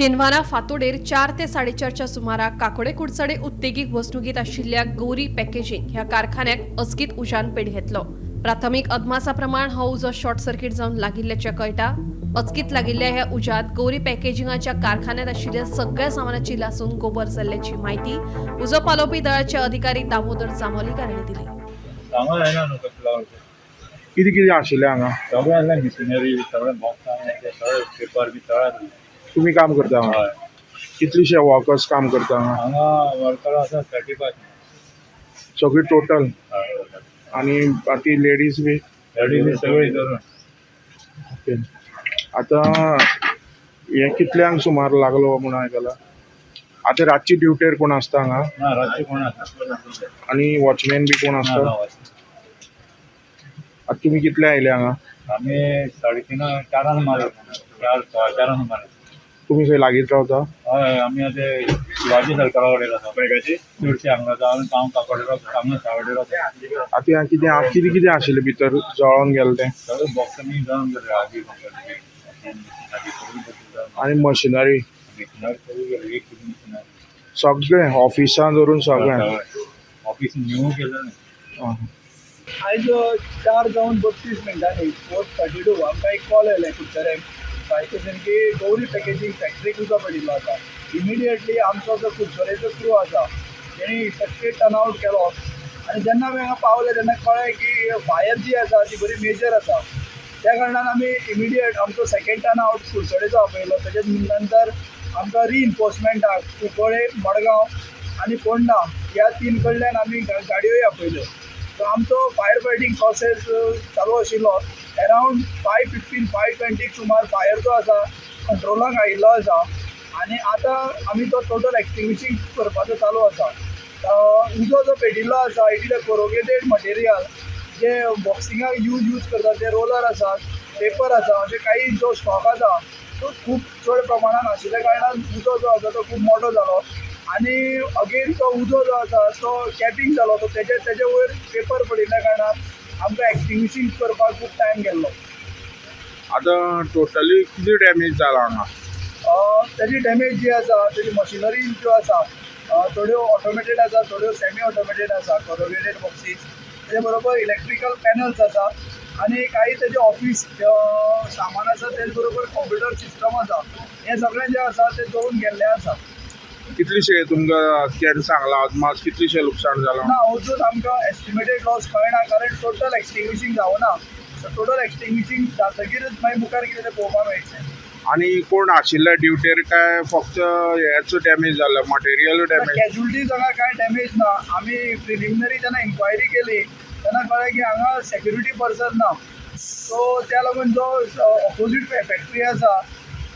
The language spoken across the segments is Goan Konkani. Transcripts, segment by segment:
शेनवारा फांतोडेर 4 ते 4:30च्या सुमाराक काकोडे कुडचडे उद्देगीक वसणुकीत आशिल्ल्या गौरी पॅकेजिंग ह्या कारखान्याक अचकीत उज्यान पेट घेतलो. प्राथमीक अदमासा प्रमाण हो उजो शॉर्ट सर्किट जावन लागिल्ल्याचें कळटा. अचकीत लागिल्ल्या ह्या उज्यांत गौरी पॅकेजिंगाच्या कारखान्यात आशिल्ल्या सगळ्या सामानाची लासून गोबर जाल्ल्याची म्हायती उजो पालोवपी दळाचे अधिकारी दामोदर जामोलीकर हांणी दिली. सामान येना न्हू कसलो लावचें. कितें कितें आशिल्लें हांगा? सगळें आसलें, मिशिनरी सगळें, बॉक्सां, सगळें पेपर बी सगळें आसलें. तुमी काम करता हांगा? हय. कितलीशे वर्कर्स काम करता हांगा? हांगा वर्कर आसा 35. सगळी टोटल? आनी बाकी लेडीज बी? लेडीज सगळी धरून. ओके, आतां हें कितल्यांक सुमार लागलो म्हूण आयकलां? आतां रातची ड्युटेर कोण आसता हांगा? ना, रातचे कोण आसा. आनी वॉचमॅन बी कोण आसता? आतां तुमी कितले आयले हांगा? आमी 3:30, 4 मारले, 4, 4:15 मारले. तुमी खंय लागींच रावता? हय, आमी आतां शिवाजी सर्कला कडेन आसा. चडशे हांगा आसा. आमी हांव काकोडे रावता, हांगा सावडे रावता. आतां हें कितें कितें कितें आशिल्लें भितर जळोन गेलें तें? सगळे बॉक्सांनी जावन गेले, आगी सगळी. आनी मशिनरी? मशिनरी सगळी गेली, एक मशिनरी. सगळें ऑफिसान धरून सगळें? ऑफिस न्यू केलं. आं. आयज 4 जावन 32 मिनटांनी, 4:32, आमकां एक कॉल आयलें कुडचडें फायर स्टेशन की गौरी पॅकेजींग फॅक्टरीक उजो पडिल्लो आसा. इमिडिएटली आमचो जो कुडचडेचो क्रू आसा तेणी इफेक्टीव टर्न आवट केलो आनी जेन्ना आमी हांगा पावले तेन्ना कळ्ळें की फायर जी आसा ती बरी मेजर आसा. त्या कारणान आमी इमिडिएट आमचो सेकंड टर्न आवट कुडचडेचो आपयलो. तेजे नंतर आमकां रिइन्फोर्समेंटाक कुंकळे, मडगांव आनी फोंडा ह्या तीन कडल्यान आमी गाडयोय आपयल्यो. सो आमचो फायर फायटींग प्रोसेस चालू आशिल्लो. अरावंड 5:15, 5:20 सुमार फायर जो आसा कंट्रोलाक आयिल्लो आसा आनी आतां आमी तो टोटल एक्सटिंग्विशींग करपाचो चालू आसा. उजो जो पेटिल्लो आसा, it is a corrugated material, जे बॉक्सिंगाक यूज करतात ते रोलर आसात, पेपर आसा, अशे काही जो स्टॉक आसा तो खूब चड प्रमाणान आशिल्ल्या कारणान उजो जो आसा तो खूब मोठो जालो आनी अगेन तो उजो जो आसा तो कॅपिंग जालो. तो तेजे वयर पेपर पडिल्ल्या कारणान आमकां एक्सटिंग्विशींग करपाक खूब टायम गेल्लो. आतां टोटली कितें डॅमेज जाला हांगा? तेजी डॅमेज जी आसा, तेजी मशिनरी ज्यो आसा, थोड्यो ऑटोमेटेड आसा, थोड्यो सेमी ऑटोमेटेड आसा, कोरोगेटेड बॉक्सीस, तेजे बरोबर इलेक्ट्रिकल पॅनल्स आसा आनी काही तेजे ऑफीस सामान आसा, तेज बरोबर कंप्युटर सिस्टम आसा. हें सगळें जें आसा तें जळून गेल्लें आसा. कितलीशे तुमकां केन्ना सांगलां, अदमास कितलीशें लुकसाण जालां? ना, अजून आमकां एस्टिमेटेड लॉस कळना, कारण टोटल एक्सटिंग्विशींग जावना. टोटल एक्सटिंग्विशींग जातकीरच मागीर मुखार कितें तें पळोवपाक मेळटलें. आनी कोण आशिल्ले ड्युटेर काय फक्त हेच डॅमेज जालें, मटेरियल डॅमेज? कॅज्युलिटीज हांगा कांय डॅमेज ना. आमी प्रिलिमिनरी जेन्ना इन्क्वायरी केली तेन्ना कळ्ळें की हांगा सेक्युरिटी पर्सन ना. सो त्या लागून जो ऑपोजीट फॅक्टरी आसा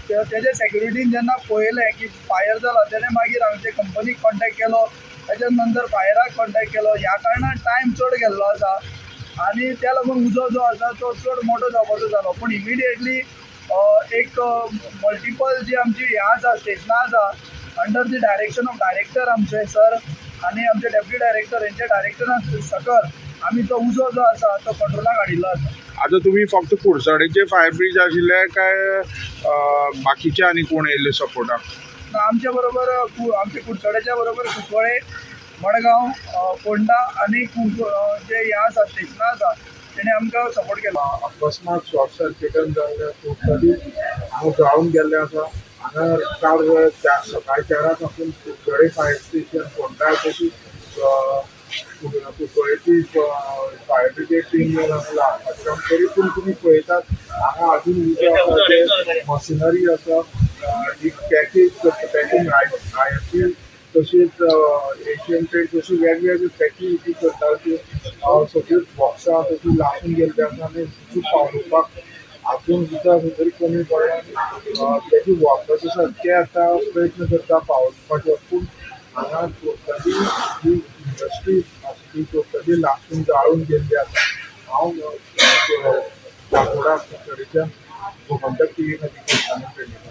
तेजे सेक्युरिटीन जेन्ना पळयलें की फायर जाला, तेणें मागीर हांगचे कंपनीक कॉन्टेक्ट केलो, तेच्या नंतर फायराक कॉन्टेक्ट केलो. ह्या कारणान टायम चड गेल्लो आसा आनी त्या लागून उजो जो आसा तो चड मोठो जावपाचो जालो. पूण इमिडिएटली एक मल्टिपल जी आमची हें आसा, स्टेशनां आसा, under the direction of director आमचे सर आनी आमचे डेप्युटी डायरेक्टर हेंच्या डायरेक्टरा सकल आमी तो उजो जो आसा तो कंट्रोलाक हाडिल्लो आसा. आतां तुमी फक्त कुडचडेचे फायर ब्रिज आशिल्ले काय बाकीचे आनी कोण येयल्ले सपोर्टाक? आमच्या बरोबर, आमच्या कुडचड्याच्या बरोबर कुंकळे, मडगांव, फोंडा आनी जे हें आसा, स्टेशनां आसा, तेणी आमकां सपोर्ट केलो. अकस्मात शॉर्ट सर्किटान जाल्ले टोटली हांगा जाळून गेल्ले आसा. हांगा चार, सकाळी 4 साकून कुडचडे फायर स्टेशन, फोंडा, तशीच कुंकळेची फायर ब्रिगेड टीम येवन हांगा लावपाचें काम. तरी पूण तुमी पळयतात, हांगा अजून उजो आसा. ते मशिनरी आसा, ही पॅकेज करता, पॅकिंग, आय एफ सी तशीच एशियन पेंट, तशी वेगवेगळी पॅकिंग ती करता. ती सगळ्यो बॉक्सां तशी लासून गेल्ली आसा आनी ती पावोवपाक अजून सुद्दां तरी कमी पडला आनी तेजी वर्कर्स आसा ते आतां प्रयत्न करता पावोवपाचो. पूण हांगा टोटली जी इंडस्ट्री आसा ती टोटली लासून जाळून गेल्ली आसा. हांव काकोडा कुडचडेच्यान गोमंतक टीव्ही खातीर पेडणेकर.